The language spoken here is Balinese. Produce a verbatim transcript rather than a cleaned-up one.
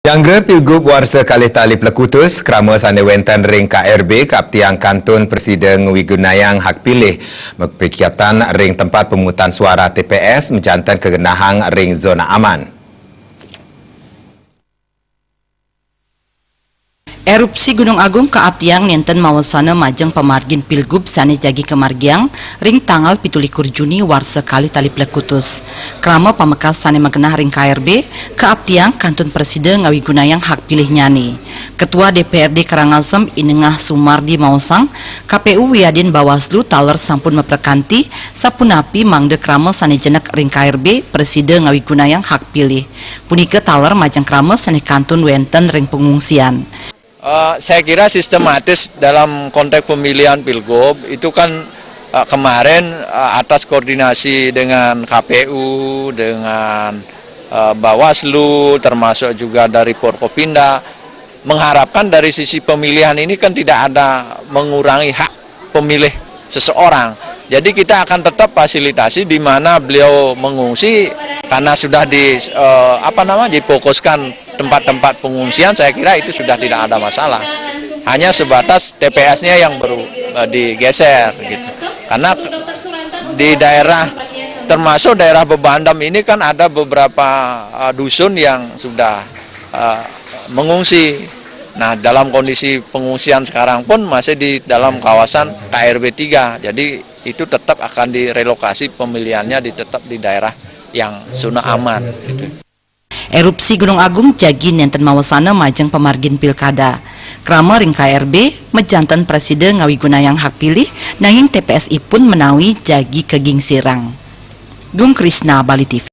Janggra Pilgub warsa kalih tali plekutus, krama sane wenten ring K R B, kaaptiang kantun prasida ngawigunayang hak pilih, mapikiatan ring tempat pemungutan suara T P S, majanten kagenahang ring zona aman. Erupsi Gunung Agung kaaptiang nenten mawasana majeng pamargin Pilgub sane jagi kamargiang ring tanggal pitu likur Juni warsa kalih tali plekutus. Krama pamekas sane magenah ring K R B, kaaptiang kantun prasida ngawigunayang hak pilihnyane. Ketua D P R D Karangasem Inengah Sumardi maosang, K P U wiadin Bawaslu taler sampun maprekanti, sapunapi mangda krama sane jenek ring K R B prasida ngawigunayang hak pilih. Punika taler majeng krama sane kantun wenten ring pengungsian. Eh, saya kira sistematis dalam konteks pemilihan Pilgub itu kan, eh, kemarin, eh, atas koordinasi dengan K P U, dengan, eh, Bawaslu, termasuk juga dari Forkopimda, mengharapkan dari sisi pemilihan ini kan tidak ada mengurangi hak pemilih seseorang. Jadi kita akan tetap fasilitasi di mana beliau mengungsi karena sudah di, eh, apa namanya, difokuskan tempat-tempat pengungsian, saya kira itu sudah tidak ada masalah. Hanya sebatas T P S-nya yang baru, eh, digeser gitu. Karena di daerah, termasuk daerah Bebandem ini kan ada beberapa, eh, dusun yang sudah, eh, mengungsi. Nah, dalam kondisi pengungsian sekarang pun masih di dalam kawasan K R B tiga. Jadi itu tetap akan direlokasi, pemilihannya di, tetap di daerah yang zona aman gitu. Erupsi Gunung Agung jagi nenten mawasana majeng pamargin pilkada. Krama ring K R B, majanten prasida ngawigunayang hak pilih, nanging T P S ipun menawi jagi kagingsirang. Gung Krisna, Bali T V.